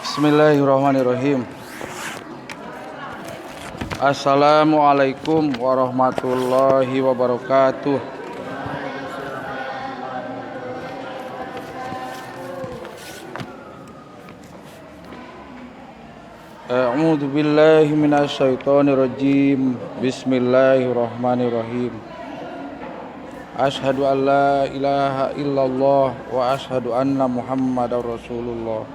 Bismillahirrahmanirrahim. Assalamualaikum warahmatullahi wabarakatuh. A'udzu billahi minasyaitonir rajim. Bismillahirrahmanirrahim. Asyhadu an la ilaha illallah wa asyhadu anna Muhammadar Rasulullah.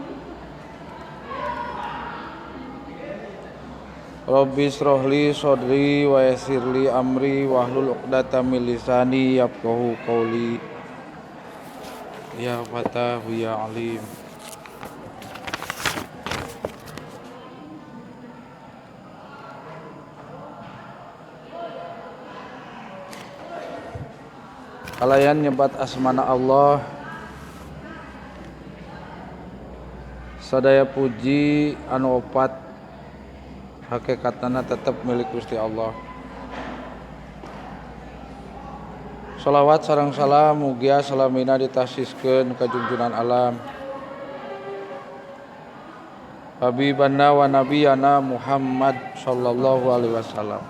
Rabbi israh li sadri wa yassir li amri wahlul 'uqdatam min lisani yafqahu qawli. Ya Fatahu ya Alim. Kalayan nyebat asmana Allah. Sadaya puji anu opat hakikatna tetep milik Gusti Allah. Shalawat sareng salam mugia salamina ditasiskeun ka junjunan alam Habibana wa nabiyana Muhammad sallallahu alaihi wasallam.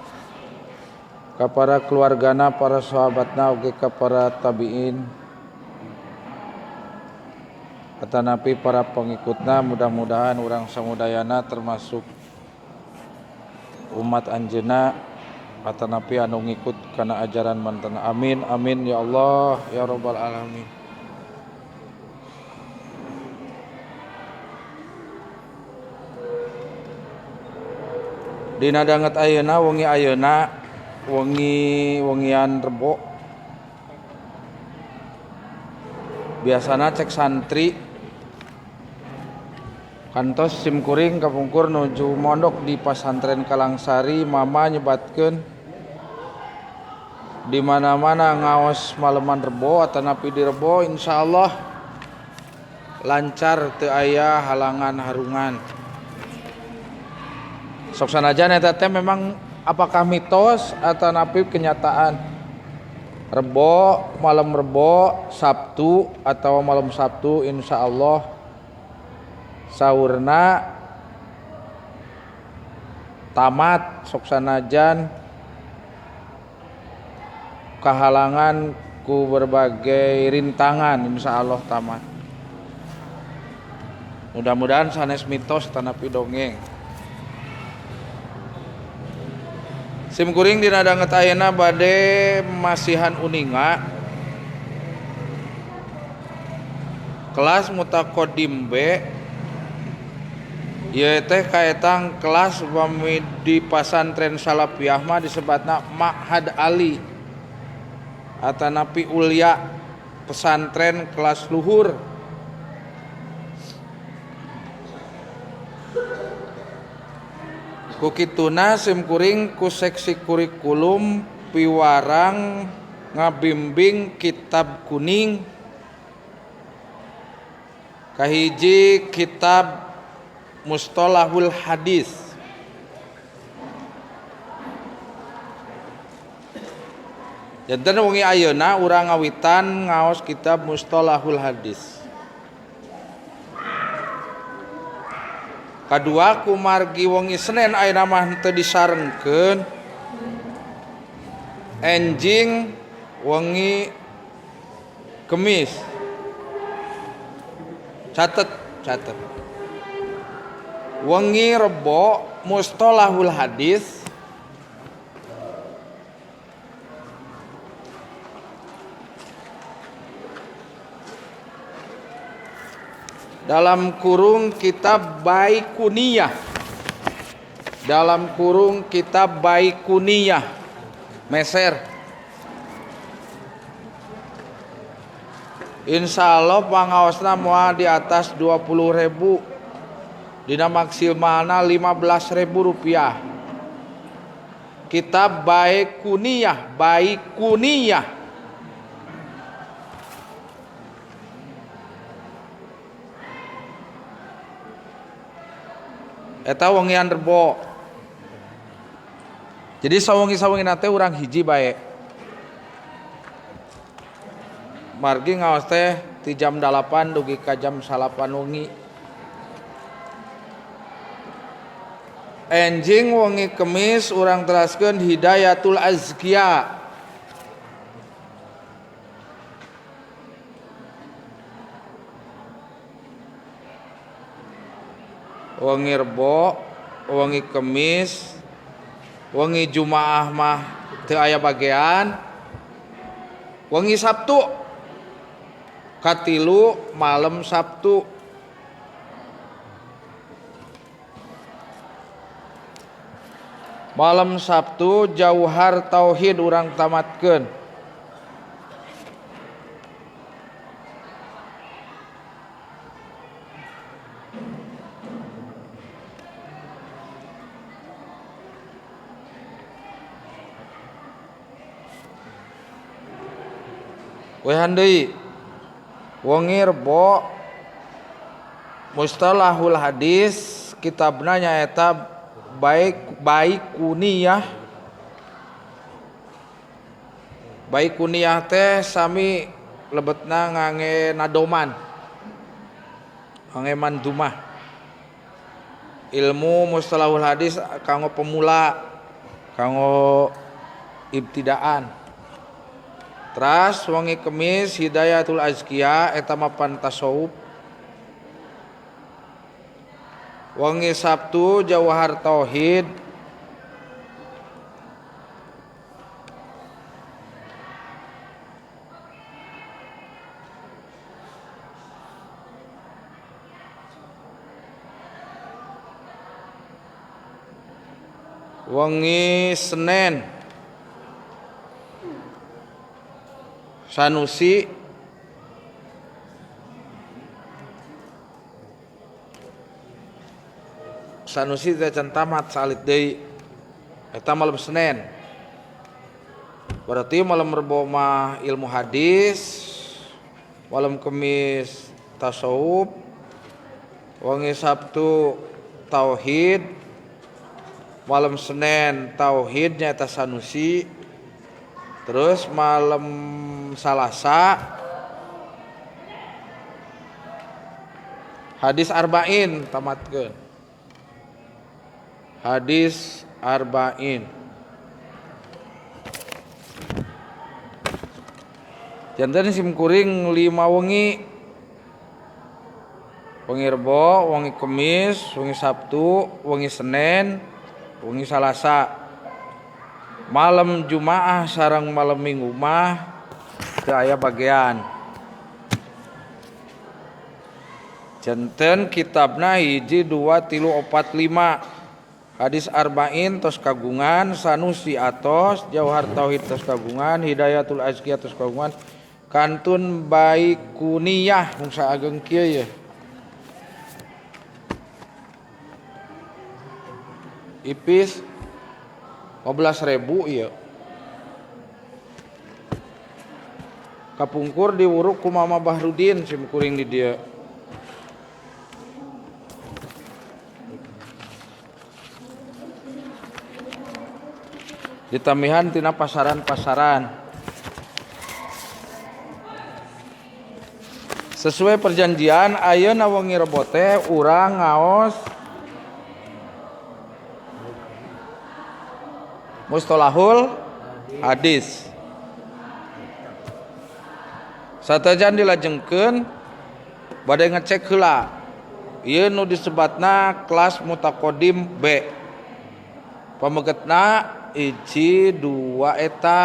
Ka para keluargana, para sahabatna, oge ka para tabiin atanapi para pengikutna, mudah-mudahan urang samudayana termasuk umat anjeunna atanapi anu ngikut kana ajaran mantena. Amin amin ya Allah ya rabbal alamin. Dina danget ayeuna wengi ayeuna wengi wengian Rebo biasana cek santri kantos simkuring kapungkur nuju mondok di pasantren Kalangsari, mama nyebatkeun di mana-mana ngaos maleman Rebo atanapi di Rebo insyaallah lancar teu aya halangan harungan. Sok sanajan eta teh memang apakah mitos atau napi kenyataan. Rebo, malam Rebo, Sabtu atau malam Sabtu insyaallah saurna tamat sok sanajan kahalangan ku berbagai rintangan insyaallah tamat. Mudah-mudahan sanes mitos tanapi dongeng. Simkuring dina danget ayeuna bade masihan uninga kelas mutaqaddim B ieu teh kaetang kelas upami di pasantren Salafiyah mah disebatna Ma'had Ali atanapi Ulya pesantren kelas luhur. Kukituna simkuring ku seksi kurikulum piwarang ngabimbing kitab kuning kahiji kitab Mustolahul Hadis. Janten wengi ayeuna urang ngawitan ngaos kitab Mustolahul Hadis. Kadua kumargi wengi Senin ayeuna mah henteu disarengkeun enjing wengi Kemis. Catet, catet. Wengi Rebo Mustolahul Hadis. Dalam kurung kitab Baikuniyah. Dalam kurung kitab Baikuniyah. Meser. Insya Allah pangaosna moal di atas 20.000. Dina maksimalna 15.000 rupiah. Kitab Baikuniyah, Baikuniyah. Eta wengian Rebo. Jadi sawengi-sawengi teh urang hiji bae. Margi ngaos teh ti jam 8 dugi ka jam 9 wengi. Enjing wengi Kemis urang teraskeun Hidayatul Azkiya. Wengi Rebo, wengi Kemis, wengi Jumaah mah teu aya bagean. Wengi Sabtu katilu malam Sabtu. Malam Sabtu Jauhar Tauhid urang tamatkeun. Wehan deui wengi Rebo Mustalahul Hadis kitabna nyaeta baik kuniyah. Baik kuniyah teh sami lebetna ngange nadoman, ngange mandumah. Ilmu mustalahul hadis kanggo pemula, kanggo ibtidaan. Teras wengi Kemis Hidayatul Azkiya eta mapan tasawuf. Wengi Sabtu Jauhar Tauhid. Wengi Senin Sanusi Sanusi teh can tamat salit deui eta malam Senin. Berarti malam Rebo mah ilmu hadis, malam Kemis tasawuf, wengi Sabtu tauhid, malam Senin tauhidnya eta Sanusi, terus malam Salasa hadis arba'in tamatkeun. Hadis arba'in. Janten sim kuring 5 wengi. Wengi Rebo, wengi Kemis, wengi Sabtu, wengi Senin, wengi Salasa. Malam Jumaah sareng malam Minggu mah teu aya bagian. Janten kitabna 1 2 3 4 5. Hadis arba'in tos kagungan, Sanusi atos, Jauhar Tauhid tos kagungan, Hidayatul Azkiyah tos kagungan, kantun Baikuniyah mung saageng kieu ye. Ipis 15.000 ieu. Kapungkur diwuruk ku Mama Bahrudin sim kuring di dieu. Ditamihan tina pasaran-pasaran. Sesuai perjanjian ayeuna wengi Rebo teh urang ngaos Mustalahul Hadis. Satajan dilajengkeun bade ngecek heula. Ieu nu disebatna kelas mutaqaddim B. Pamegetna 1 2 eta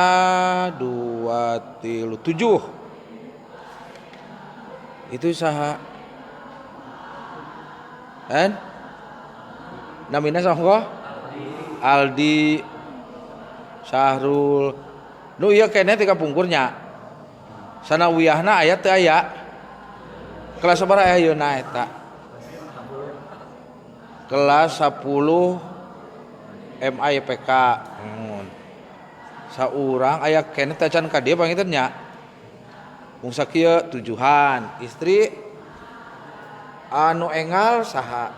2 3 7. Itu saha? Kan? Namina saha? Aldi Sahrul. Nu ieu keneh ti kapungkurnya. Sanawiyahna aya teu aya? Kelas sabaraha ayeuna eta? Kelas 10 MIPK. Saurang aya keneh teh can ka dieu panginten nya. Mung sakieu tujuhan, istri anu engal saha?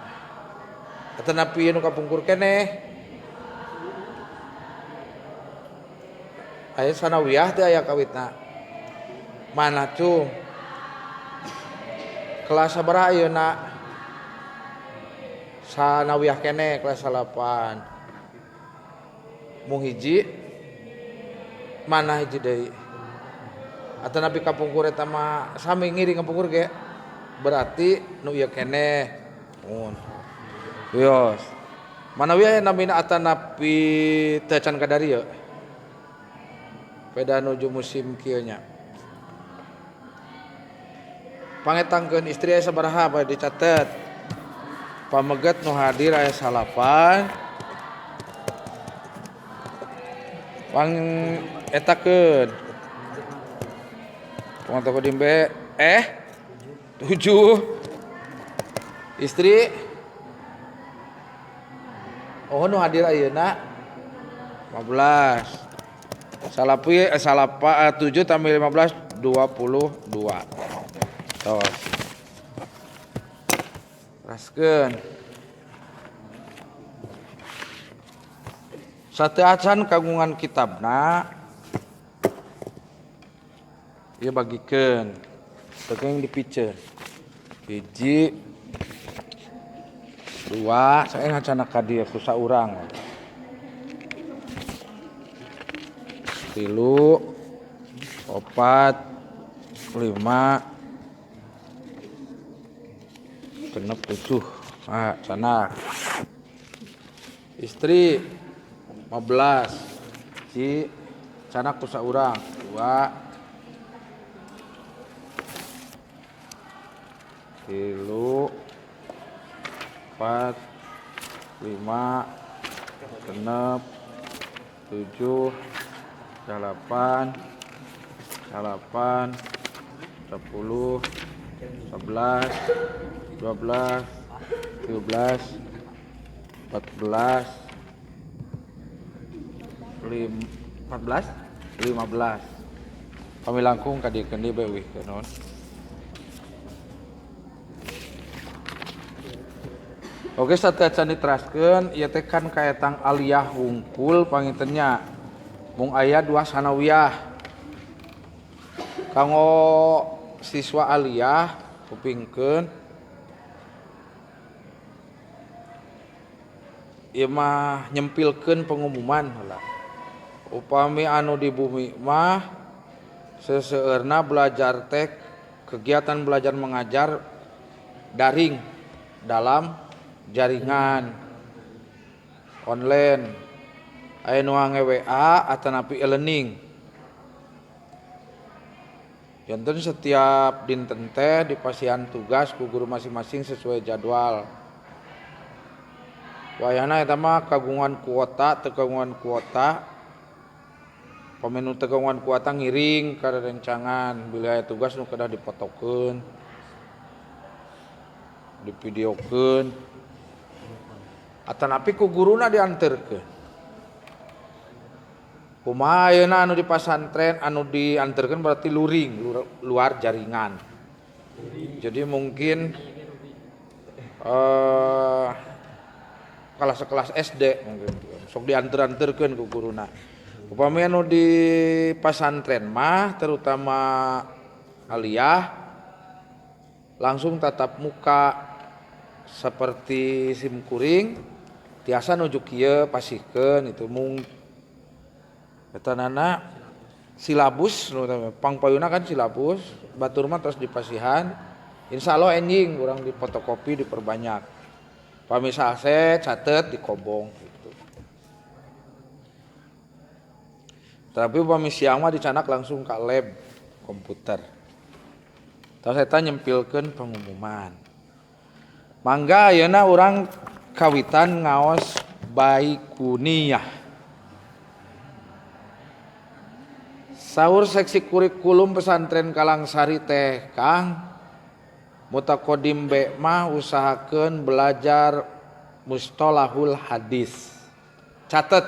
Atanapi nu kapungkur keneh? Aya sanawiyah teh aya kawitna. Mana cung? Kelas sabaraha ayeuna? Sanawiyah keneh kelas 8. Mung hiji mana hiji deui? Atanapi kapungkur eta mah sami ngiring kapungkur ge. Berarti nu ieu keneh. Mun. Wios. Manawi aya namina atanapi teu can ka darieu. Peda nuju musim kieu nya. Pangetangkeun istri aya sabaraha bae dicatet. Pameget nu hadir aya 9. Pang etakeun. Pangtakodim B 7. Istri oh nu hadir ayeuna 15. Salapi salapa 7 tambah 15 22. Tos. Raskeun. Sateuacan kagungan kitabna ieu bagikeun. Teu kenging dipiceun. 1 2 saya ngacana ka dieu ku saurang. 3 4 5 6 7. Ah, sana. Istri 15. Si sana ku saurang. 2 3 4 5 6 7 8 9 10 11 12 13 14 14 15. Kami langkung ka dieu keun bae wih keun. Oke, sateuacan diteraskeun ieu teh kan kaetang aliyah wungkul pangitennya. Mung aya 2 sanawiyah. Kanggo siswa aliyah kupingkeun ieu mah nyempilkeun pengumuman heula. Upami anu di bumi mah seseueurna belajar teh kegiatan belajar mengajar daring dalam jaringan online. Aya nu nge-WA atanapi e-learning. Janten setiap dinten teh dipasihan tugas ku guru masing-masing sesuai jadwal. Wayahna eta mah kagungan kuota, teu kagungan kuota. Pamenu teu kagungan kuota ngiring ka rerencangan, bilih aya tugas nu kedah dipotokeun, divideokeun. Atanapi ku guruna dianterkeun. Kumaha ayeuna anu di pasantren anu dianterkeun berarti luring, luar jaringan. Jadi mungkin kelas sekelas SD mungkin sok dianter-anterkeun ku guruna. Upami anu di pasantren mah terutama aliyah langsung tatap muka seperti simkuring tiasa nuju kieu pasihkeun itu mung eta nana silabus pangpayuna kan silabus batur mah tos dipasihan insyaallah enjing urang dipotokopi diperbanyak pami salse catet dikobong gitu. Tapi upami siang mah dicanak langsung ka lab komputer. Tos eta nyempilkeun pengumuman. Mangga ayeuna urang kawitan ngaos Baiquniyah. Sahur seksi kurikulum pesantren Kalangsari teh Kang Mutaqaddim B mah usahakeun belajar mustolahul hadis. Catet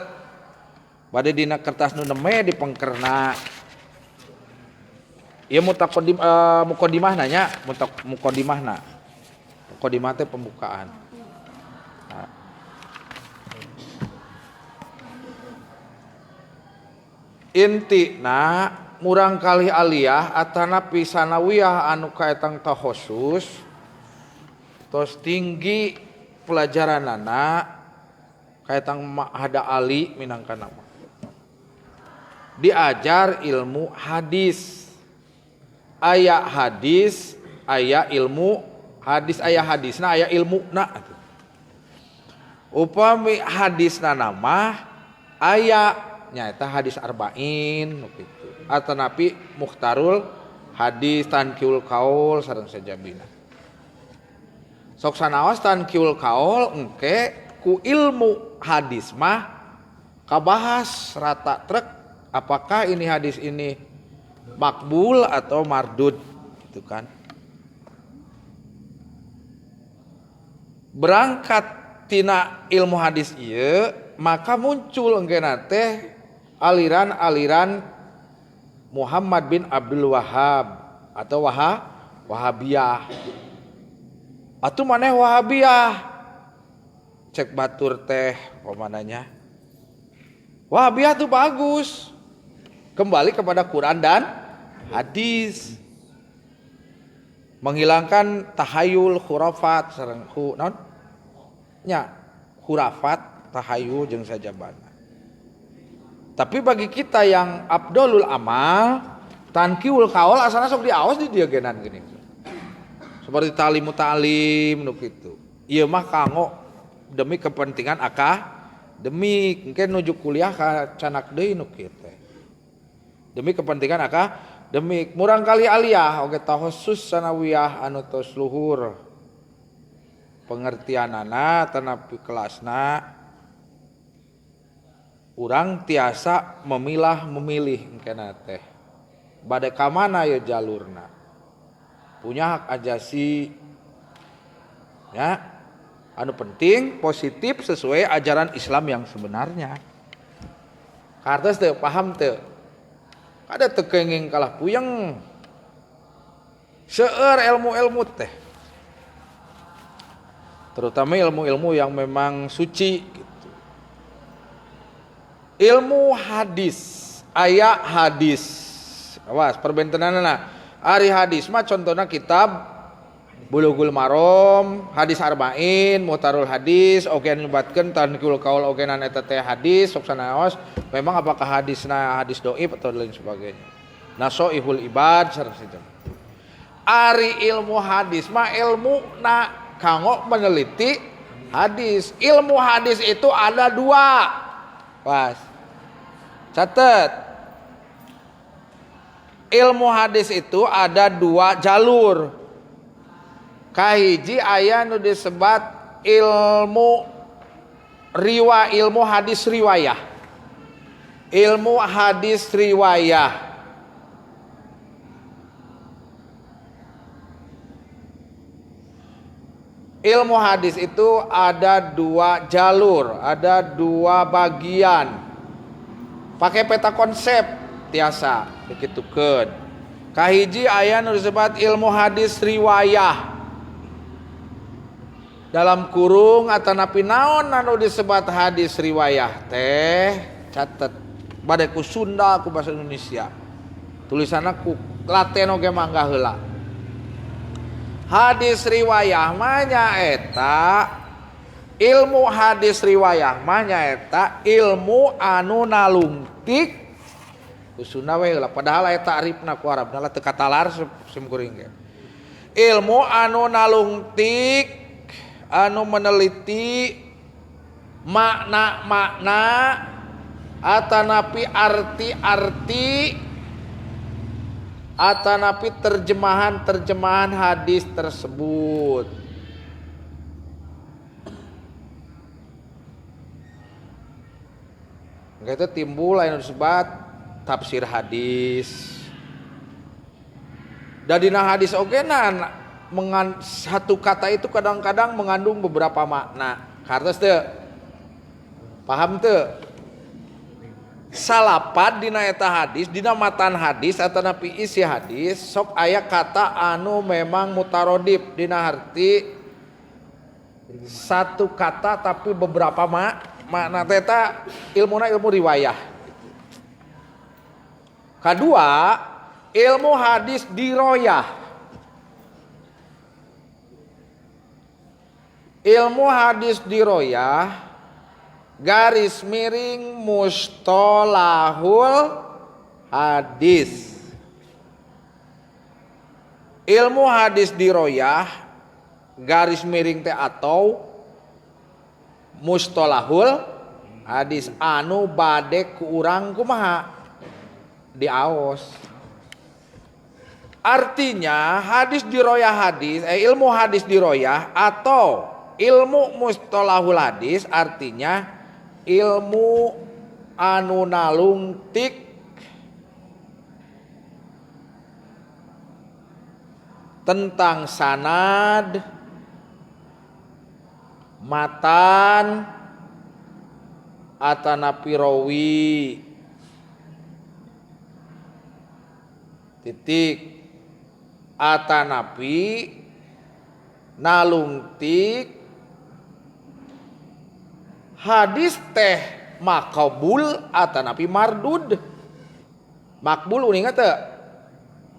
bade dina kertas nu neme dipengkerna. Ieu mutaqaddim muqaddimahna nya, muqaddimahna. Muqaddimah teh pembukaan. Nah. Intina murang kali aliyah atanapi sanawiyah anu kaetang takhusus tos tinggi pelajaranana kaetang Ma'had Ali minangka nama. Diajar ilmu hadis. Aya hadis, aya ilmu hadis, aya hadisna, aya ilmuna. Upami hadisna nama aya nyaeta hadis arba'in kitu. Atanapi mukhtarul hadis tankiul kaul sareng sajabina. Sok sanaos tankiul kaul engke ku ilmu hadis mah kabahas rata trek apakah ini hadis ini makbul atau mardud gitu kan. Berangkat tina ilmu hadis ieu maka muncul engkena teh aliran-aliran Muhammad bin Abdul Wahhab atau Wahabiyah. Atuh maneh Wahabiyah cek batur teh pamananya. Wahabiyah tuh bagus. Kembali kepada Quran dan hadis. Menghilangkan tahayul, khurafat sareng naon? Nya, khurafat, tahayul jeung sajabana. Tapi bagi kita yang abdolul amal, tankiul kaul asana sok diaos di dieu genan geuning. Seperti talimu ta'lim nu kitu. Ieu mah kanggo demi kepentingan akademik, engke nuju kuliah ka canak deui nu kieu teh. Demi kepentingan akademik, murang kali aliyah oge takhassus sanawiyah anu tos luhur. Pengertianana tanapi kelasna urang tiasa memilah memilih engkena teh. Bade ka mana ya jalurna. Punya hak ajasi. Ya. Anu penting positif sesuai ajaran Islam yang sebenarnya. Kartos teu paham teu? Ada teu kenging kalah puyeng. Seueur ilmu-ilmu teh. Terutama ilmu-ilmu yang memang suci gitu. Ilmu hadis, aya hadis. Awas perbentenanana. Ari hadis mah contohna kitab Bulughul Maram, hadis arba'in, muhtarul hadis, oge nyebatkeun tanqil kaul oge nan eta teh hadis sok sanaos, memang apakah hadisna hadis dhaif atau lain sebagainya. Nasoihul ibad sareng sajabana. Ari ilmu hadis mah ilmu na kanggo meneliti hadis. Ilmu hadis itu ada dua. Pas. Catat. Ilmu hadis itu ada dua jalur. Kahiji aya nu disebat ilmu riwa, ilmu hadis riwayah. Ilmu hadis riwayah. Ilmu hadis itu ada dua jalur, ada dua bagian. Pakai peta konsep tiasa dikitukeun. Kahiji aya nu disebut ilmu hadis riwayah. Dalam kurung atanapi naon anu disebut hadis riwayah teh catet bade ku Sunda ku bahasa Indonesia. Tulisanna ku Latin oge mangga heula. Hadis riwayah mah nyaeta ilmu hadis riwayah mah nyaeta ilmu anu nalungtik ku Sunda we heula padahal aya ta'rifna ku Arabna lah teu katalar sim kuring ge. Ilmu anu nalungtik anu meneliti makna-makna atanapi arti-arti atanapi terjemahan-terjemahan hadis tersebut. Itu timbul anu disebut tafsir hadis. Da dina hadis oge satu kata itu kadang-kadang mengandung beberapa makna. Kartos teu? Paham teu? Salapad dina eta hadis, dina matan hadis atanapi isi hadis sok aya kata anu memang mutarodib dina arti satu kata tapi beberapa makna teta ilmuna ilmu riwayah. Kedua, ilmu hadis diroyah. Ilmu hadis diroyah garis miring mustolahul hadis. Ilmu hadis diroyah garis miring teh atau mustolahul hadis anu bade ku urang kumaha diaos. Artinya hadis diroyah hadis, ilmu hadis diroyah atau ilmu mustolahul hadis artinya ilmu anu nalungtik tentang sanad, matan, atanapi rawi, titik, atanapi nalungtik hadis teh makabul atanapi mardud. Makbul uninga teu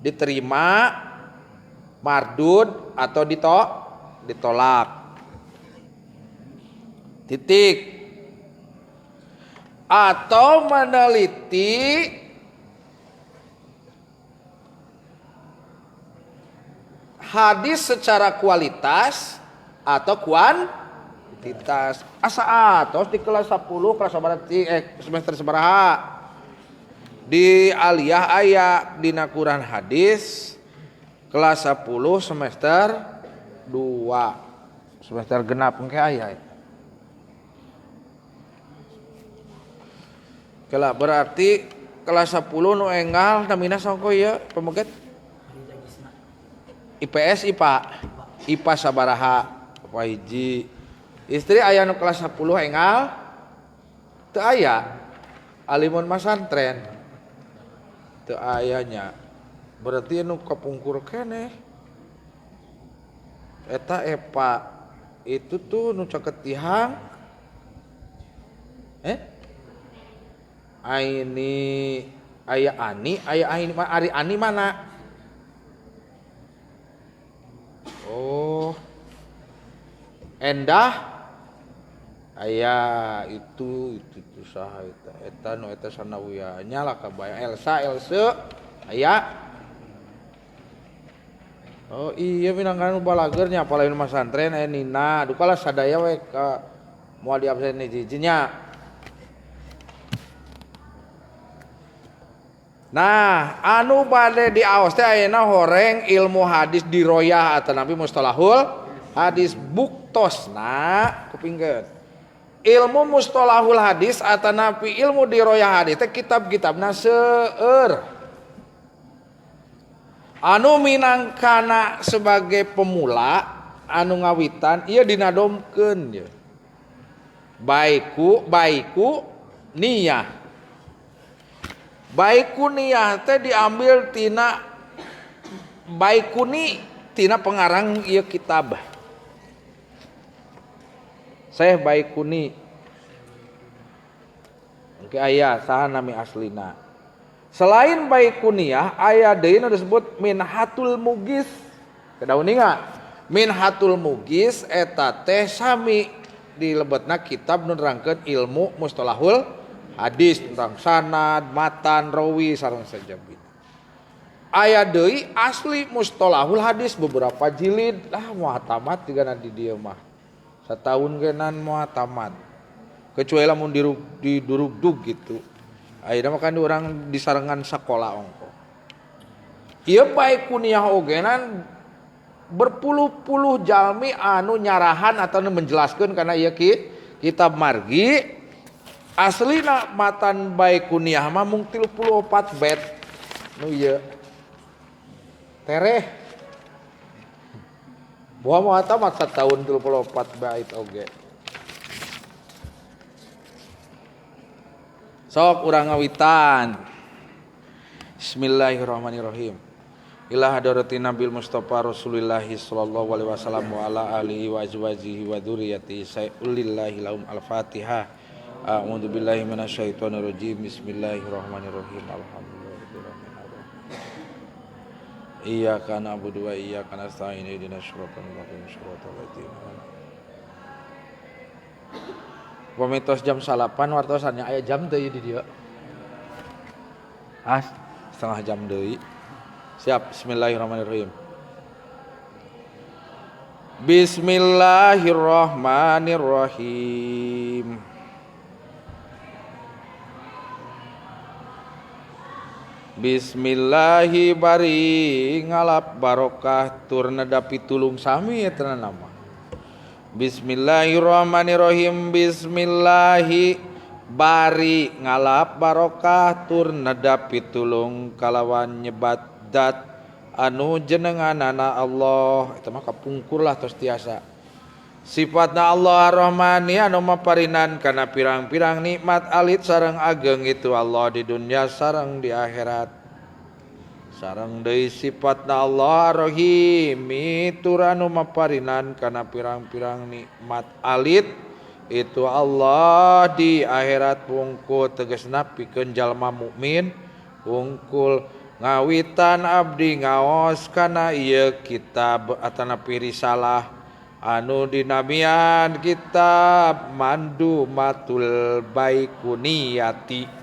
diterima, mardud atau ditolak. Titik. Atau meneliti hadis secara kualitas atau kuantitas. Asa atos di kelas 10 kelas sabaraha semester sabaraha di aliyah aya dina Quran hadis kelas 10 semester 2 semester genap engke aya. Kela berarti kelas 10 nu enggal namina sangko ieu pameget IPS IPA IPA sabaraha apa hiji. Istri aya nu kelas 10 enggal teu aya alimun masantren teu aya nya. Berarti nu kapungkur keneh eta epa itu tuh nu caket tihang aini aya ani aya aini ari ani mana? Oh endah aya itu tuh saha eta eta nu eta sanawiyah nya lah kabayang Elsa Else aya. Oh iya minangkan balager nya apalain masantren aya Nina duka lah sadaya we ka moal di absen hiji-hijinya. Nah, anu bade diaos teh ayeuna horeng ilmu hadis diroyah atanapi mustalahul hadis buktosna kupingkeun. Ilmu mustalahul hadis atanapi ilmu diroyah hadis teh kitab-kitabna seueur. Anu minangkana sebagai pemula anu ngawitan ieu dinadomkeun ye. Baiku baiku niyah. Baikuniyah teh diambil tina Baikuni tina pengarang ieu kitab. Syekh Baikuni. Engke aya saha nami aslina. Selain Baikuniyah aya deui nu disebut Minhatul Mugis. Kedah uninga? Minhatul Mugis eta teh sami dilebetna kitab nu nerangkeun ilmu mustalahul hadis tentang sanad, matan, rawi sareng sajabina. Aya deui asli mustalahul hadis beberapa jilid lah moal tamat digana di dieu mah. Sataun genan moal tamat. Kecuali lamun didurugdug gitu. Ayeuna mah kan urang disarengan sakola ongko. Ieu Baikuniyah ogenan berpuluh-puluh jalmi anu nyarahan atau menjelaskeun kana ieu kitab margi. Aslina matan Baikuniyah mah mung 34 bet nu ieu tereh buah moal tamat sataun 34 bait oge. Sok urang ngawitan. Bismillahirrahmanirrahim. Ila hadratin Nabil Mustafa Rasulillah sallallahu alaihi wasallam wa ala alihi wa azwajihi wa dzurriyyatihi sayyulillahi lahum al-Fatihah. A'udzu billahi minasyaitonir rajim. Bismillahirrahmanirrahim. Alhamdulillahirabbil alamin. Iyyaka na'budu wa iyyaka nasta'in. Ihdinas siratal mustaqim. Siratal ladzina an'amta. Upami tos jam 9 wartosannya aya jam teu di dieu. Ah, setengah jam deui. Siap, bismillahirrahmanirrahim. Bismillahirrahmanirrahim. Bismillahi bari ngalap barokah tur neda pitulung sami eta nama. Bismillahirrahmanirrahim. Bismillahi bari ngalap barokah tur neda pitulung kalawan nyebat dat anu jenenganana Allah. Eta mah kapungkur lah tos tiasa. Sifatna Allah Ar-Rahmani anu maparinan kana pirang-pirang nikmat alit sareng ageng itu Allah di dunia sareng di akhirat. Sareng deui sifatna Allah Ar-Rahim tur anu maparinan kana pirang-pirang nikmat alit itu Allah di akhirat wungkul tegasna pikeun jalma mukmin wungkul ngawitan abdi ngaos kana ieu kitab atanapi risalah anu dinamian kitab Mandumatul Baikuniyati.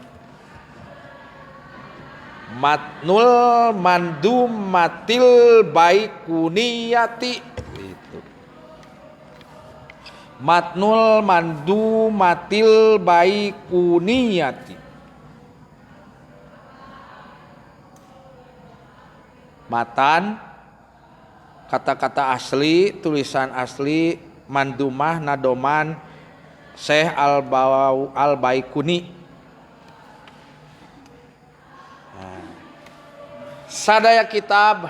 Matnul Mandumatil Baikuniyati itu. Matnul Mandumatil Baikuniyati. Matan kata-kata asli, tulisan asli mandumah nadoman Syekh Al-Baikuni. Nah. Sadaya kitab,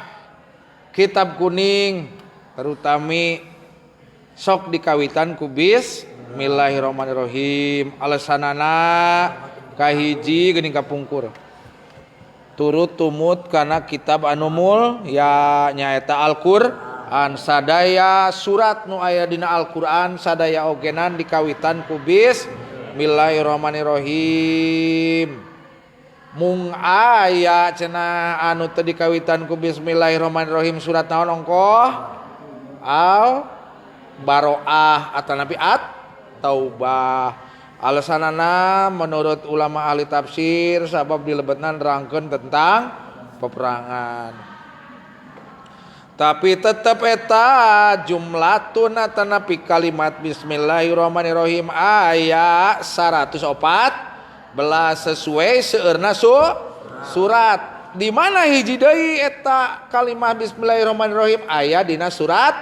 kitab kuning terutami sok dikawitan ku bismillahirrahmanirrahim. Alasanana kahiji geuning kapungkur. Turut tumut karena kitab anu mul ya nyaeta Al-Qur'an. Sadaya surat nu aya dina Al-Qur'an sadaya ogenan dikawitan ku bismillahirrahmanirrahim. Mung aya cenah anu teu dikawitan ku bismillahirrahmanirrahim surat naon ongkoh? Al Baroah atanapi At Taubah. Alasanana menurut ulama ahli tafsir sabab dilebetna nerangkeun tentang peperangan. Tapi tetep eta jumlatun atanapi kalimat bismillahirrahmanirrahim aya 114 sesuai seueurna surat. Di mana hiji deui eta kalimat bismillahirrahmanirrahim aya dina surat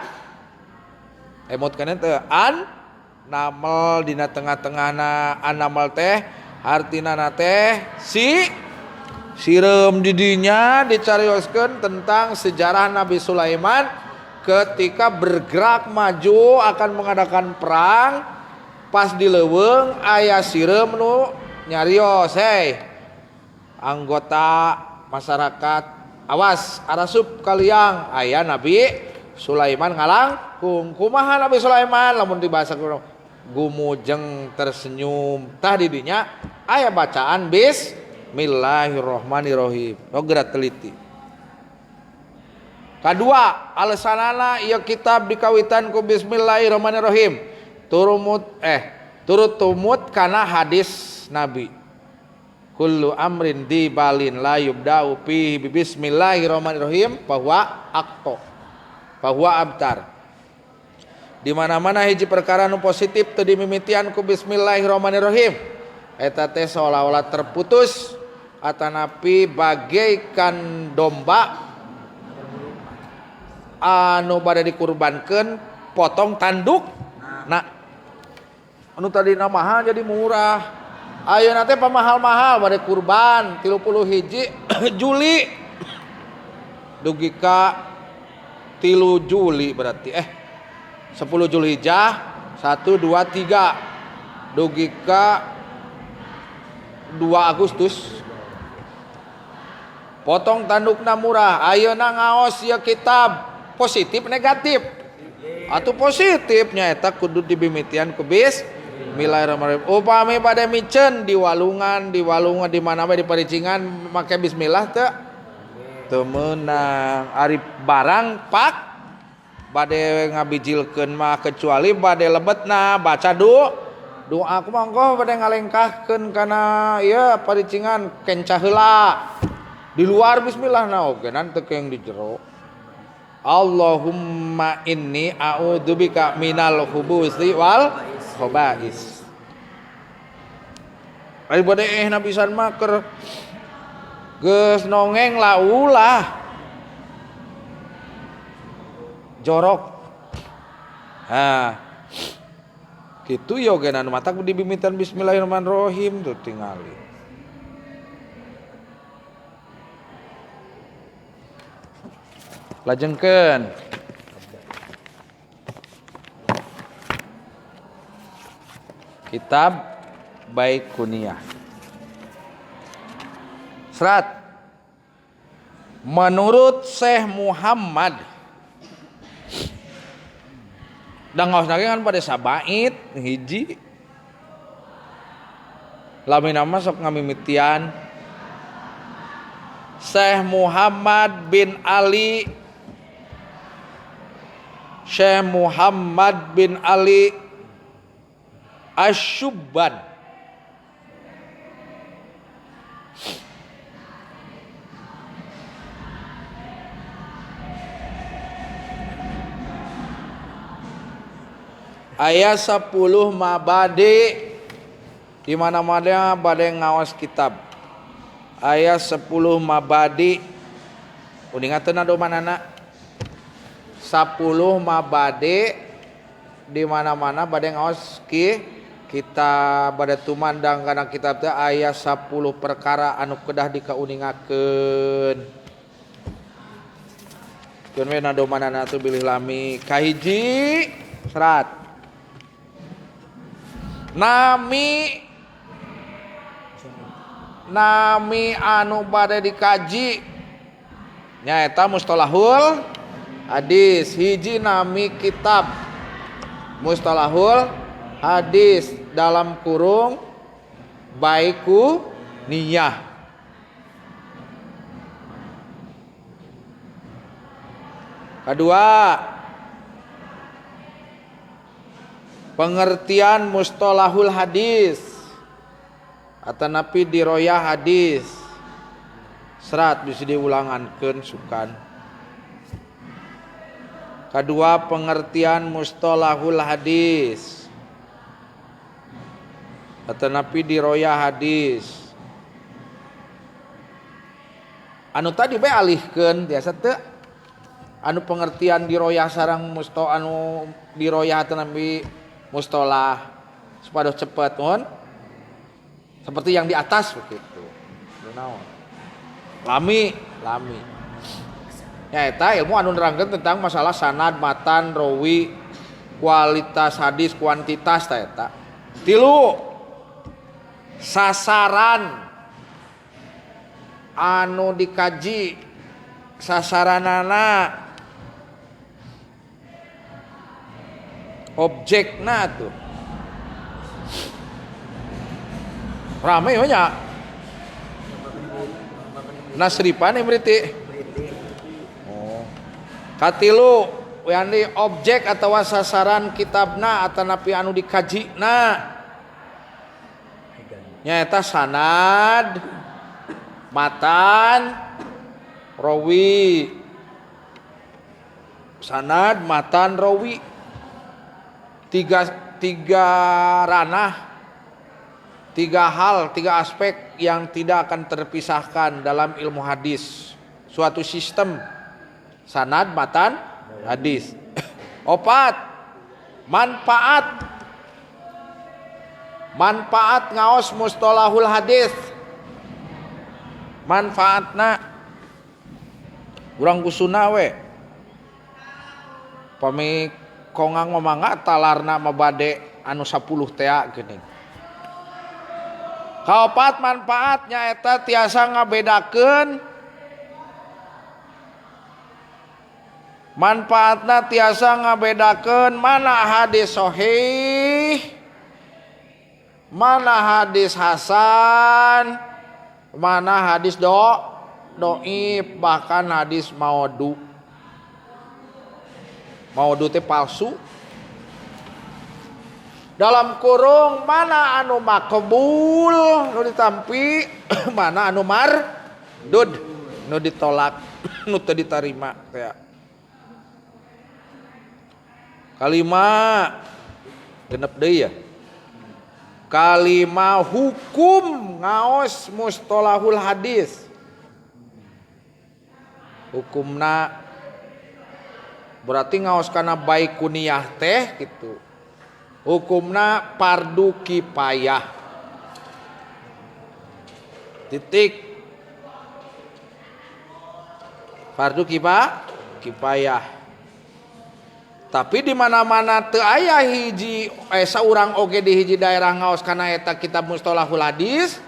emot kana teu an namel dina tengah-tengahna anamel teh artina na teh si sireum didinya dicarioskeun tentang sejarah Nabi Sulaiman ketika bergerak maju akan mengadakan perang pas di leuweung aya sireum nu nyarios, hei anggota masyarakat awas arasup kaliang aya Nabi Sulaiman ngalangkung. Kumaha Nabi Sulaiman lamun dibahasa gumujeng tersenyum tah didinya aya bacaan bismillahirrahmanirrahim. Geura teliti. Kadua alasanana ieu kitab dikawitan ku bismillahirrahmanirrahim turut tumut kana hadis Nabi. Kullu amrin di balin la yubda'u fihi bi bismillahirrahmanirrahim bahwa akto bahwa abtar. Di mana-mana hiji perkara nu positif teu dimimitian ku bismillahirrahmanirrahim eta teh seolah-olah terputus atanapi bagaikan domba anu bade dikurbankeun potong tanduk. Nah anu tadina mahal jadi murah. Ayeuna teh pamahal-mahal bade kurban 31 Juli dugi ka 3 Juli berarti 10 Julhijjah 1 2 3 dugi ka 2 Agustus potong tandukna murah. Ayeuna ngaos ieu kitab positif negatif atau positifnya eta kudu dibimitian ku bismillahirrahmanirrahim. Upami pada miceun di walungan di mana bae di paricingan make bismillah teu teu meunang. Ari barang pak bade ngabijilkeun mah kecuali bade lebetna baca Doa kumaha engkoh bade ngalengkahkeun kana ieu paricingan kenca heula. Di luar bismillah na oge nan teu keung di jero. Allahumma inni a'udzubika minal khubuthi wal khaba'is. Ari bade nabisan mah keur geus nongeng lah ulah. Jorok. Ha. Kitu yo ge anu matak dibimitan bismillahirrahmanirrahim tuh tingali. Lajengkeun. Kitab Baikuniyah. Serat. Menurut Syekh Muhammad dan ngaosna ge kan pada sabait hiji. Lamina mah sok ngamimitian Syekh Muhammad bin Ali, Syekh Muhammad bin Ali Asyubban. Ayat 10 mabadi di mana-mana bade ngaos kitab. Ayat 10 mabadi. Uninga teu nadomanana? 10 mabadi di mana-mana bade ngaos ki kita bade tumandang kana kitab teh aya 10 perkara anu kedah dikauningakeun. Keun we nadomanana tuh bilih lami. Kahiji serat. Nami nami anu bade dikaji nyaeta mustalahul hadis. Hiji nami kitab mustalahul hadis dalam kurung baiku niyah. Kedua, pengertian mustalahul hadis atanapi diroyah hadis. Serat bisa diulangankeun sukan. Kedua, pengertian mustalahul hadis atanapi diroyah hadis. Anu tadi bae alihkeun biasa teu anu pengertian diroyah sareng musto anu diroyah atanapi mustolah supados cepet mun seperti yang di atas begitu. Naon? Lami, lami. Nyaeta ilmu anu nerangkeun tentang masalah sanad, matan, rawi, kualitas hadis, kuantitas ta eta. Tilu, sasaran anu dikaji sasaranana objekna tuh. Rame we nya. Nasripan berarti. Oh. Katilu yani objek atawa sasaran kitabna atanapi anu dikajina. Nyaeta sanad, matan, rawi. Sanad, matan, rawi. Tiga ranah, tiga hal, tiga aspek yang tidak akan terpisahkan dalam ilmu hadis. Suatu sistem sanad, matan, hadis. Opat, manfaat. Manfaat ngaos mustalahul hadis. Manfaatna urang kusuna we. Pami kongang mamangga talarna mabade anu 10 tea geuning. Kaopat manfaatnya eta tiasa ngabedakeun, manfaatna tiasa ngabedakeun mana hadis sahih, mana hadis hasan, mana hadis doif, bahkan hadis maudhu. Maudhu teh palsu. Dalam kurung mana anu makbul nu ditampi, mana anu mardud nu ditolak, nu teu ditarima teh. Kalima genep deui ya. Kalima hukum ngaos mustolahul hadis. Hukumna berarti ngaos kana baikuniyah teh gitu. Hukumna fardu kifayah. Titik. Fardu kifayah. Tapi di mana-mana teu aya hiji saurang oge di hiji daerah ngaos kana eta kitab mustolahul hadis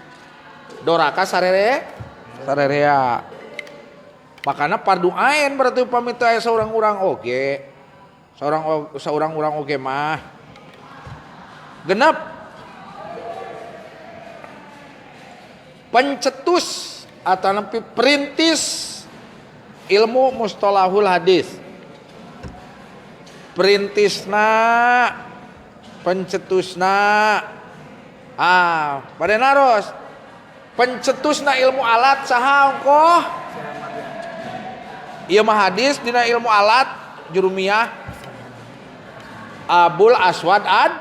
doraka sarerea. Makana fardu ain berarti upami teu aya saurang urang oge. Saurang urang oge mah genep pencetus atau nempi perintis ilmu mustolahul hadis. Perintisna, pencetusna, pada naros pencetusna ilmu alat saha ongkoh? Ieu mah hadis dina ilmu alat jurumiyah Abul Aswad ad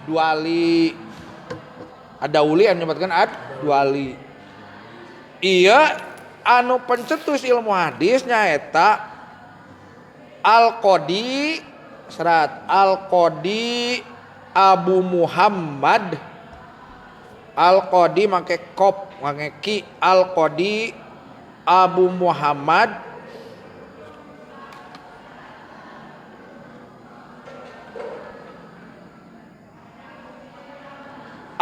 Duali, Adauli anu nyebutkeun ad Duali. Iya anu pencetus ilmu hadis nyaeta Al-Qadi serat Al-Qadi Abu Muhammad. Al-Qadi make kop make ki. Al-Qadi Abu Muhammad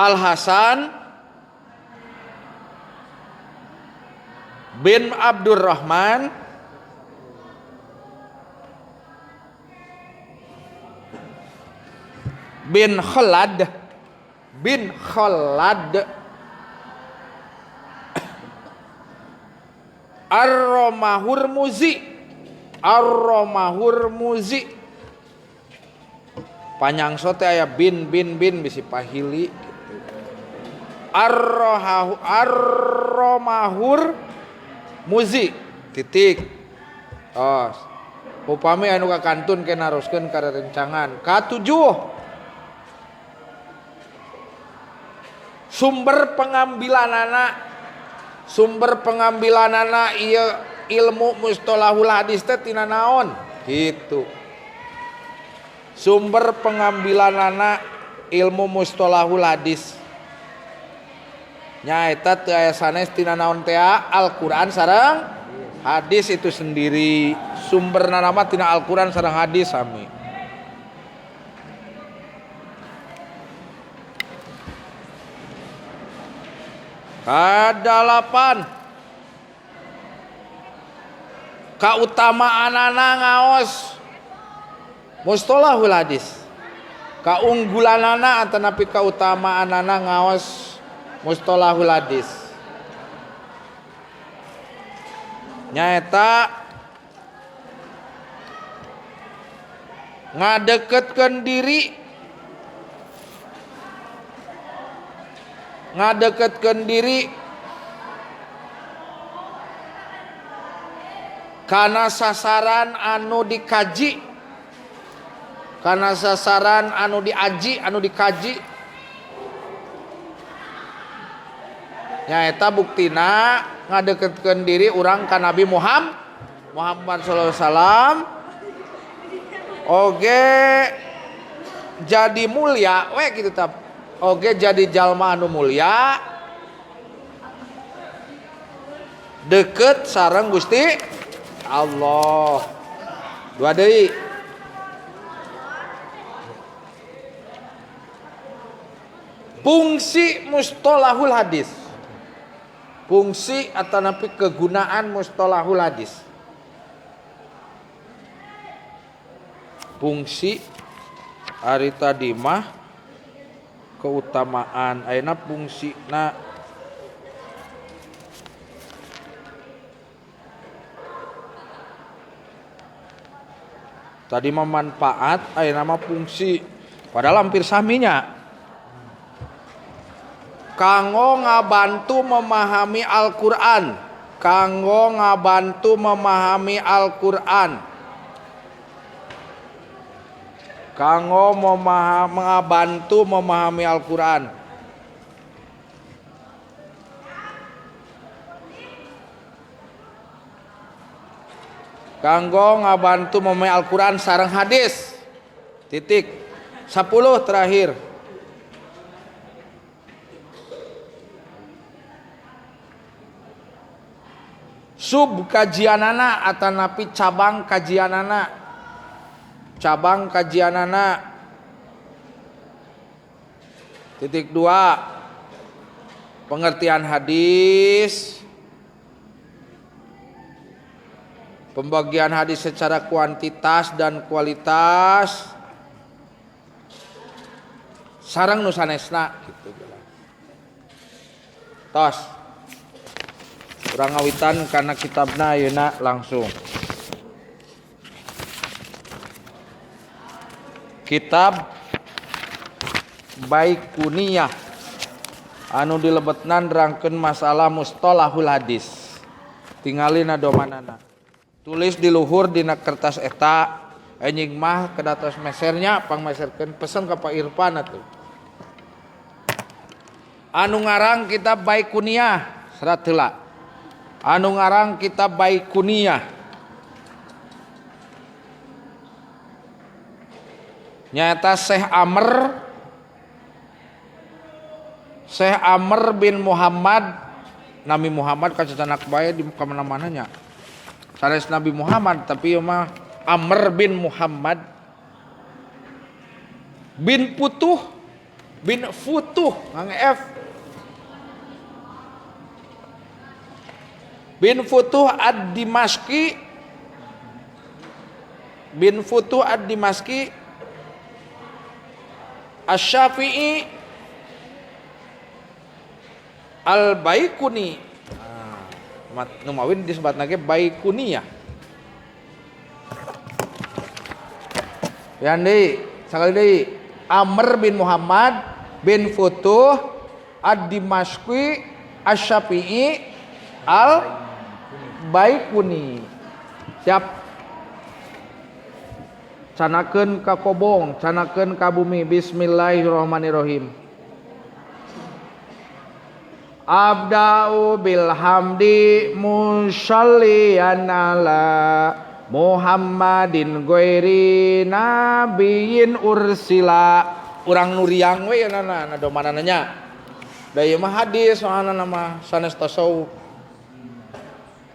Al-Hasan bin Abdurrahman bin Khalad Ar-Romahurmuzi panyangso teh aya bin bisi pahili Ar-Romahurmuzi titik. Tos. Upami anu kakantun ke naroskeun ka rerencangan. Katujuh. Sumber pengambilanana ieu ilmu mustolahul hadis teh tina naon? Gitu. Sumber pengambilanana ilmu mustolahul hadis nyaeta teu aya sanes tina naon teh Al-Qur'an sareng hadis itu sendiri. Sumberna mah tina Al-Qur'an sareng hadis sami. Kadalapan kautamaanana ngaos mustolahul hadis. Kaunggulanana atanapi kautamaanana ngaos mustolahul hadis nyaeta ngadeketkeun diri kana sasaran anu dikaji, kana sasaran anu diaji, anu dikaji. Nyaeta buktina ngadeketkeun diri urang ka Nabi Muhammad sallallahu alaihi wasallam oge jadi mulia we kitu tah. Oge jadi jalma anu mulia deket sareng Gusti Allah. Dua deui. Fungsi mustolahul hadis. Fungsi atau napi kegunaan mustolahul hadis. Fungsi ari tadi mah keutamaan, ayeuna fungsina tadi mah manfaat, ayeuna mah fungsi. Padahal hampir saminya. Kanggo ngabantu memahami Al-Qur'an. Kanggo ngabantu memahami Al-Qur'an. Kanggo ngabantu memahami Al-Qur'an. Kanggo ngabantu memahami Al-Qur'an sareng hadis. Titik. 10 terakhir. Sub kajianana atanapi cabang kajianana. Cabang kajianana. Titik 2. Pengertian hadis. Pembagian hadis secara kuantitas dan kualitas. Sareng nu sanesna gitu. Tos. Urang ngawitan kana kitabna ayeuna langsung. Kitab Baiquniyah anu dilebetna nerangkeun masalah mustalahul hadis. Tingalina domanana. Tulis di luhur dina kertas eta anjing mah kedatos mesernya pangmeserkeun pesen ka Pak Irfan atuh. Anu ngarang kitab Baiquniyah serat heula. Anu ngarang kitab Baiquniyah nyaeta Syekh Amr bin Muhammad, Nabi Muhammad kacacanak bae di kamana-mana nya. Sanes Nabi Muhammad tapi ieu mah Amr bin Muhammad bin Putuh bin Futuh ngang F bin Futuh ad-Dimashqi bin Futuh ad-Dimashqi Asy-Syafi'i Al-Baiquni. Nu mawin disebutna ge Baiquniyah. Yang deui, sakali deui Amr bin Muhammad bin Futuh Ad-Dimashqi Asy-Syafi'i Al-Baiquni. Siap. Canakeun ka kobong, canakeun ka bumi. Bismillahirrahmanirrahim. Abda'u bilhamdi musalliyan ala Muhammadin ghairi nabiyyin ursila. Urang nuriang we na na domanana nya. Da ieu mah hadis soalna mah sanes tasawuf.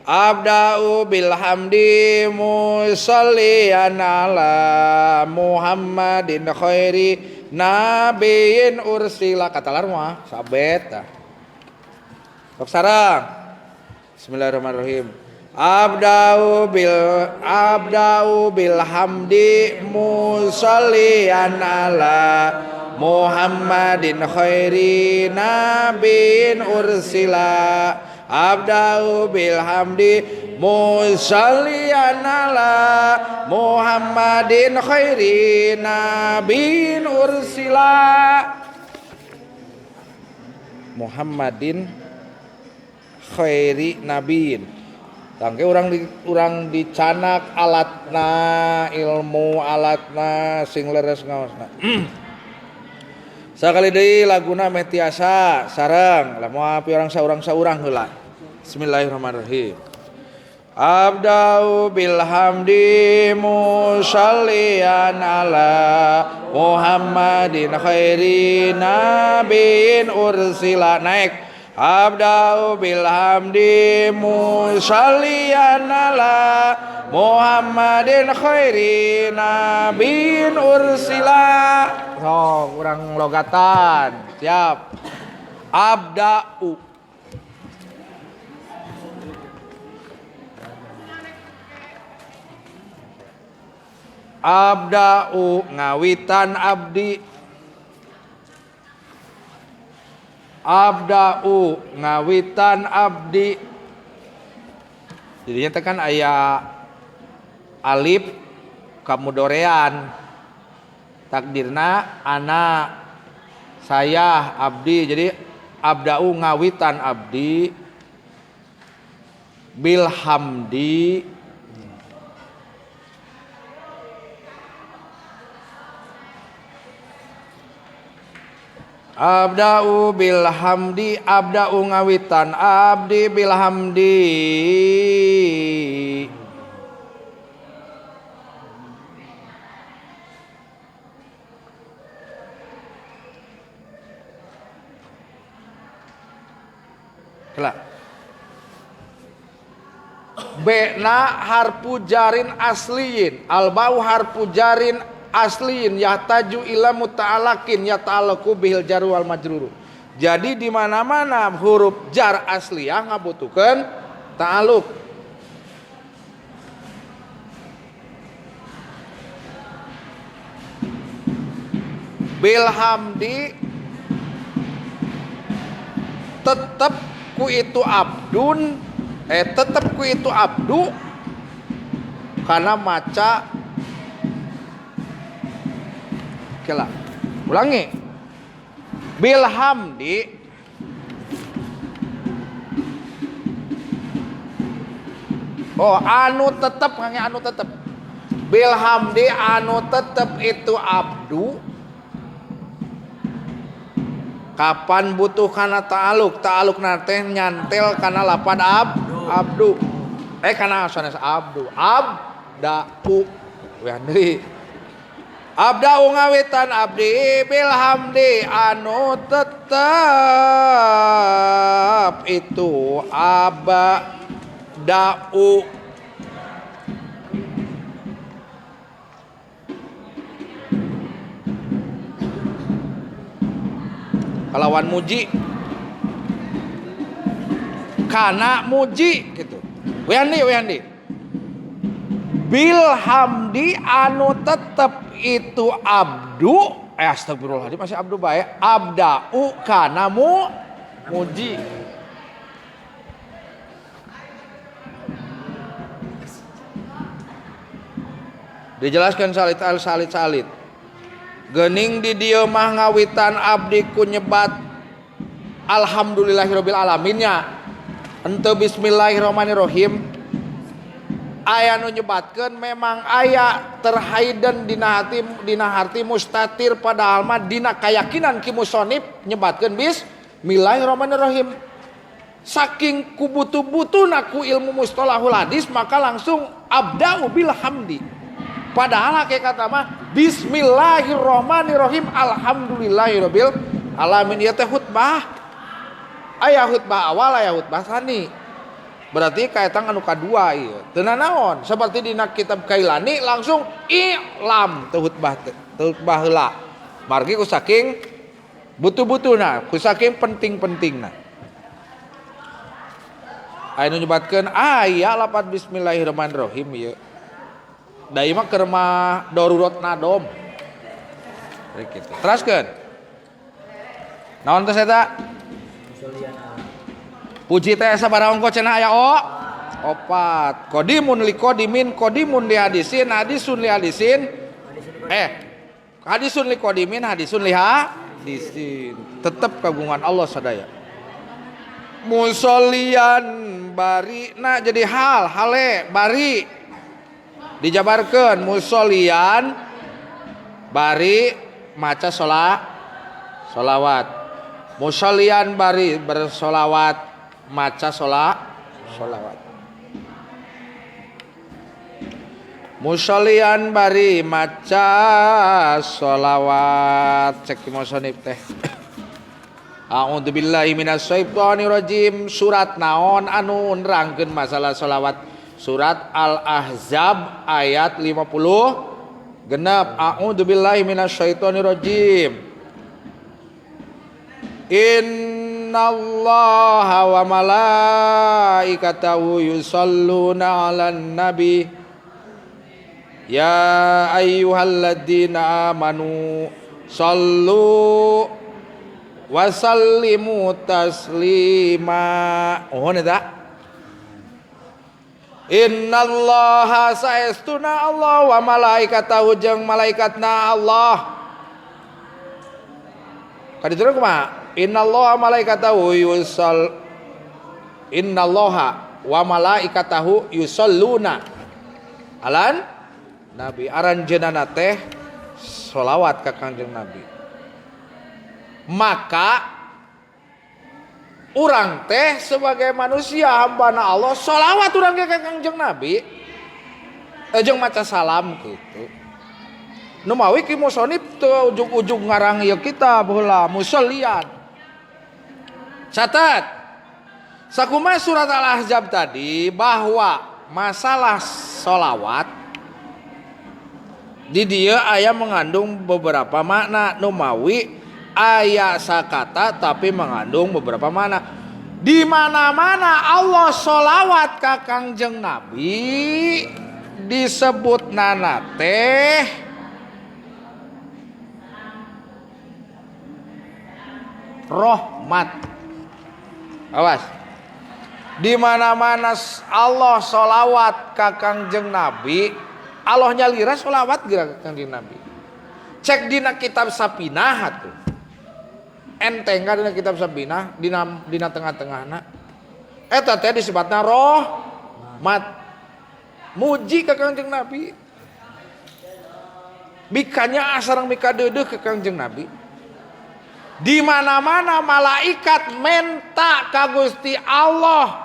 Abda'u bilhamdi musalliyan ala Muhammadin khairi nabiyyin ursila. Katalar mah sabet tah. Sok sareng. Bismillahirrahmanirrahim. Abda'u bilhamdi musalliyan ala Muhammadin khairi nabiyyin ursila. Abda'u bilhamdi musalliyan ala Muhammadin khairi nabiyyin ursila. Muhammadin khairi nabiin. Tangke urang dicanak alatna ilmu alatna sing leres ngaosna. Sakali deui laguna meh tiasa sareng lah moal pi urang saurang-saurang heula. Bismillahirrahmanirrahim. Abda'u bilhamdi musalliyan ala Muhammadin khairi nabiin ursila. Naik. Abda'u bilhamdi musalliyan ala Muhammadin khairi nabiin ursila. So, urang logatan. Siap. Abda'u. Abda'u ngawitan abdi. Abda'u ngawitan abdi. Jadinya teh kan aya alif kamudorean. Takdirna ana saya abdi. Jadi abda'u ngawitan abdi bilhamdi abda'u bilhamdi abda'u ngawitan abdi bilhamdi kelak B-na harfu jarin asliyin albau harfu jarin asliyin yahtaju ila muta'alakin yata'alaku bihil jaru wal majruru. Jadi di mana-mana huruf jar asliyah ngabutuhkeun ta'aluk. Bilhamdi tetep ku itu abdun tetep ku itu abdu karena maca kela. Ulangi. Bilhamdi oh anu tetep ngange anu tetep. Bilhamdi anu tetep itu abdu. Kapan butuh kana ta'aluk? Ta'aluk teh nyantel kana lapan abdu. Kana sanes abdu. Abda'u. Wean deui. Abda'u ngawitan abdi bilhamdi anu tetep itu abda'u. Kalawan muji kana muji gitu. Wean deui. Bilhamdi anu tetep itu abdu astagfirullahaladzim masih abdu bae abda'u kana muji. Dijelaskan salit al salit salit. Gening di dieu mah ngawitan abdi ku nyebat alhamdulillahirabbil alaminnya. Henteu bismillahirrahmanirrahim. Aya nu nyebatkeun memang aya terhaiden dina hati dina harti mustatir padahal mah dina kayakinan ki musonib nyebatkeun bismillahirrahmanirrahim. Saking kubutuh-butuhna ku ilmu mustalahul hadis maka langsung abda'u bil hamdi. Padahal hakikat mah bismillahirrahmanirrahim alhamdulillahirabbil alamin ieu teh khutbah. Aya khutbah awal aya khutbah sani. Berarti kaetang anu kadua ieu. Teu nanaon seperti dina kitab Kailani langsung i'lam teu khutbah teh, teu khutbah heula. Margi ku saking butuh-butuhna, ku saking penting-pentingna. Aya nu nyebatkeun aya lapat bismillahirrahmanirrahim ieu. Da ieu mah keur mah darurat nadom. Kitu. Teraskeun. Naon teh eta? Puji teh sabaraha ongko cenah aya o? Opat. Qadimun li qadimin, qadimun li hadisin, hadisun li hadisin. Hadisun li qadimin, hadisun li hadisin. Tetep kagungan Allah sadaya. Musollian bari na jadi hal, hale bari dijabarkeun musollian bari maca sholawat. Musollian bari bersolawat maca sholawat. Musollian bari maca sholawat. Cek musonib teh. A'udzubillahi minasyaitonirrajim. Surat naon anu nerangkeun masalah sholawat? Surat Al-Ahzab ayat 50 genep. A'udzubillahi minasyaitonirrajim. Innallaha wa malaikatahu yusholluna 'alan nabi ya ayyuhalladzina amanu shallu wa sallimu taslima. Oh eta innallaha saestuna Allah wa malaikatahu jeung malaikatna Allah Kadituna kumaha? Innallaha malaikatahu yusall innallaha wa malaikatahu yusalluna alan nabi. Aranjeunana teh sholawat ka Kangjeng Nabi. Maka urang teh sebagai manusia hambana Allah sholawat urang ge ka Kangjeng Nabi jeung maca salam kitu. Nu mawi ki musonib teu ujug-ujug ngarang ieu kitab heula musollian. Catat. Sakumaha surat Al-Ahzab tadi bahwa masalah sholawat di dieu aya mengandung beberapa makna. Nu mawi aya sakata tapi mengandung beberapa makna. Di mana-mana Allah sholawat ka Kangjeng Nabi disebut nana teh rahmat. Awas. Di mana-mana Allah sholawat ka Kangjeng Nabi, Allah nyalira sholawat geura ka Kangjeng Nabi. Cek dina kitab Sapinah atuh. Enteng ka dina kitab Sapinah dina tengah-tengahna. Eta teh disebutna rahmat. Muji ka Kangjeng Nabi. Mikanya sareng mika deudeuh ka Kangjeng Nabi. Di mana-mana malaikat menta ka Gusti Allah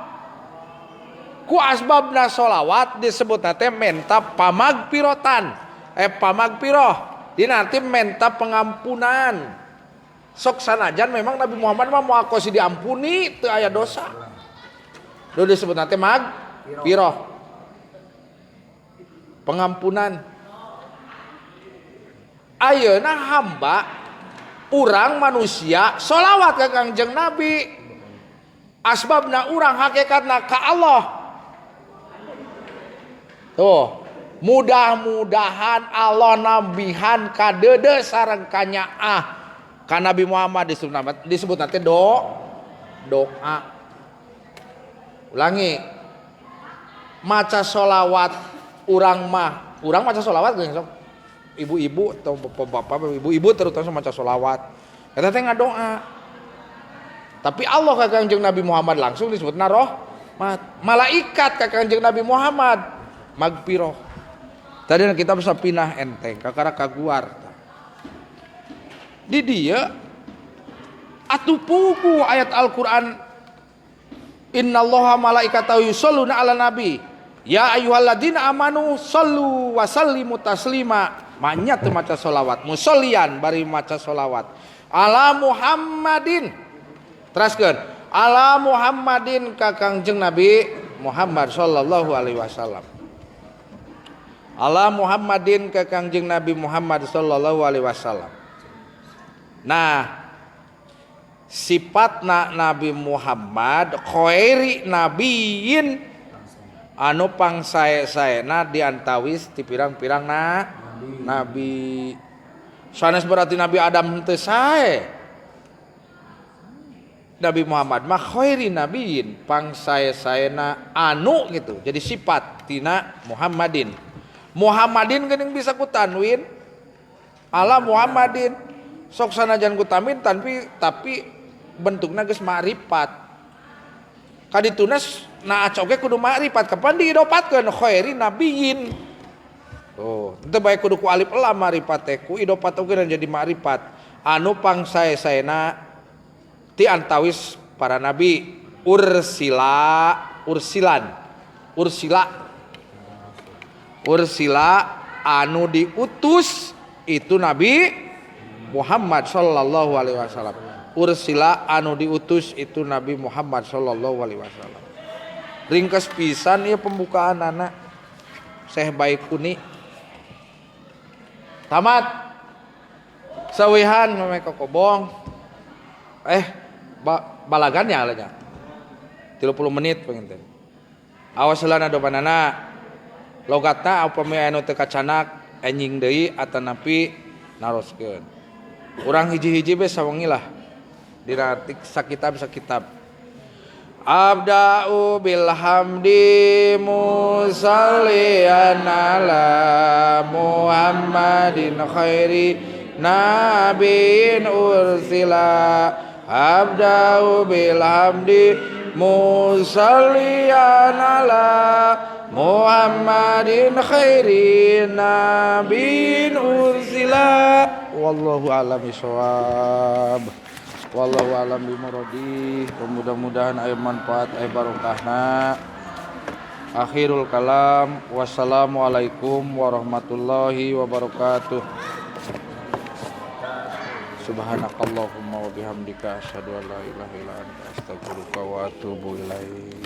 ku asbabna sholawat disebut teh menta pamagpirotan, pamagpiroh. Dina arti menta pengampunan. Sok sanajan memang Nabi Muhammad mah moal kosi diampuni teu aya dosa. Duh disebut teh magpiroh. Pengampunan. Ayeuna hamba urang manusia sholawat ka Kangjeng Nabi. Asbabna urang hakikatna ka Allah. Tuh, mudah-mudahan Allah nambihan kadeudeuh sareng kanyaah ka Nabi Muhammad disebut nanti doa. Ulangi. Maca sholawat urang mah, urang maca sholawat geuning sok. Ibu-ibu atau bapak-bapak, ibu-ibu terutama maca sholawat. Eta teh ngadoa. Tapi Allah ka Kangjeng Nabi Muhammad langsung disebutna rahmat. Malaikat ka Kangjeng Nabi Muhammad magpiroh. Tadi kita bisa pinah enteng kakara kaguar. Di dia atuh pugu ayat Al-Qur'an innallaha malaikatahu yusholluna 'alan nabi ya ayyuhalladzina amanu shollu wa sallimu taslima. Manya teu maca sholawat, musollian bari maca sholawat ala Muhammadin. Teraskeun ala Muhammadin ka Kangjeng Nabi Muhammad sallallahu alaihi wasallam. Ala Muhammadin ka Kangjeng Nabi Muhammad sallallahu alaihi wasallam. Nah, sifatna Nabi Muhammad khairi nabiyin anu pangsae-saena diantawis ti pirang-pirang nabi. Sanes berarti Nabi Adam teu sae. Nabi Muhammad mah khairi nabiyin pangsae-saena anu gitu. Jadi sifat tina Muhammadin. Muhammadin geuning bisa ku tanwin ala Muhammadin. Sok sanajan ku tanwin tapi bentukna geus ma'rifat. Kadituna na oge kudu ma'rifat kapan diidopatkeun khairi nabiyin. Oh, teu bae kudu ku alif lam ma'rifat teh ku idopat oge jadi ma'rifat. Anu pangsae-saena ti antawis para nabi ursila ursilan ursila ursila anu diutus itu Nabi Muhammad sallallahu alaihi wasallam. Ursila anu diutus itu Nabi Muhammad sallallahu alaihi wasallam. Ringkas pisan ieu pembukaan anak Syekh Baikuni. Tamat. Sawihan meme kokobong. Balagannya alanya. 30 menit penginten. Awas heula dobanana. Logatna upami anu teu kacanak enjing deui atanapi naroskeun. Urang hiji-hiji be sawengi lah. Dina sakitab-sakitab. Abda'u bilhamdi musallian ala Muhammadin khairi nabiyyin ursila. Abda'u bilhamdi musalliyan ala Muhammadin khairin nabiyyin ursila. Wallahu a'lam bishawab. Wallahu a'lam bimuradi. Mudah-mudahan aya manfaat, aya barokahna. Akhirul kalam, wassalamualaikum warahmatullahi wabarakatuh. Subhanakallahumma wa bihamdika asyhadu an la ilaha illa anta astaghfiruka wa atubu ilaik.